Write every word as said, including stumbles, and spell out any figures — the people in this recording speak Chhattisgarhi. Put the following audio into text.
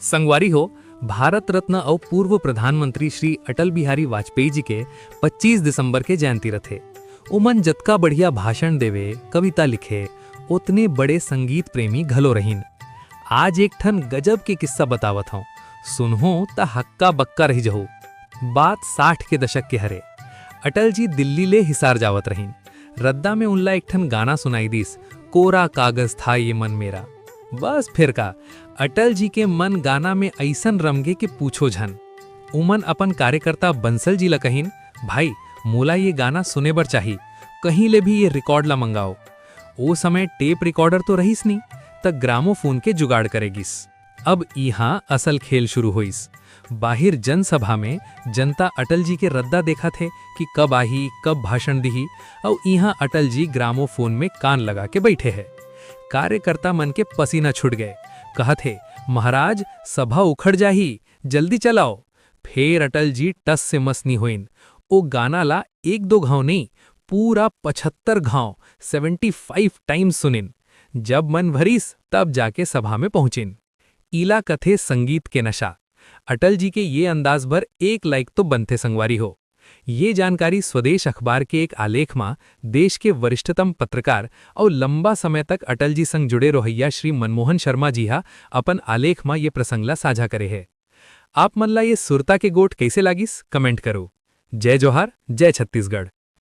संगवारी हो, भारत रत्न अउ पूर्व प्रधानमंत्री श्री अटल बिहारी वाजपेयी जी के पच्चीस दिसंबर के जयंती रथे। उमन जतका बढ़िया भाषण देवे, कविता लिखे, ओतने बड़े संगीत प्रेमी घलो रहिन। आज एक ठन गजब के किस्सा बतावत हंव, सुनहू त हक्का बक्का रहि जहू। बात साठ के दशक के हरे। अटल जी दिल्ली ले हिसार जावत रहिन। रद्दा में उनला एक ठन गाना सुनाई दिस, कोरा कागज था ये मन मेरा। बस फिर का, अटल जी के मन गाना में अइसन रमगे के पूछो झन। उमन अपन कार्यकर्ता बंसल जी ल कहिन, भाई, मोला ये गाना सुने बर चाही, कहीं ले भी ये रिकॉर्ड ला मंगाओ। ओ समय टेप रिकॉर्डर तो रहिस नी, त ग्रामोफोन के जुगाड़ करे गिस। अब इहां असल खेल शुरू होइस। बाहिर जनसभा में जनता अटल जी के रद्दा देखत हे कि कब आही, कब भाषण दिही, अउ इहां अटल जी ग्रामोफोन में कान लगा के बैठे हे। कार्यकर्ता मन के पसीना छूट गए, कहत हे, महाराज, सभा उखड़ जाही, जल्दी चलाओ। फेर अटल जी टस से मस नी होइन। ओ गाना ला एक दो घाव नहीं, पूरा पचहत्तर घाव, सेवेंटी फाइव टाइम्स सुनिन। जब मन भरिस, तब जाके सभा में पहुंचिन। इला कथे संगीत के नशा। अटल जी के ये अंदाज भर एक लाइक तो बनथे संगवारी हो। ये जानकारी स्वदेश अखबार के एक आलेख मा देश के वरिष्ठतम पत्रकार अउ लंबा समय तक अटल जी संग जुड़े रोहैया श्री मनमोहन शर्मा जी हा अपन आलेख मा ये प्रसंग ला साझा करे हे। आप मन ला ये सुरता के गोठ कैसे लागिस, कमेंट करो। जय जोहार, जय छत्तीसगढ़।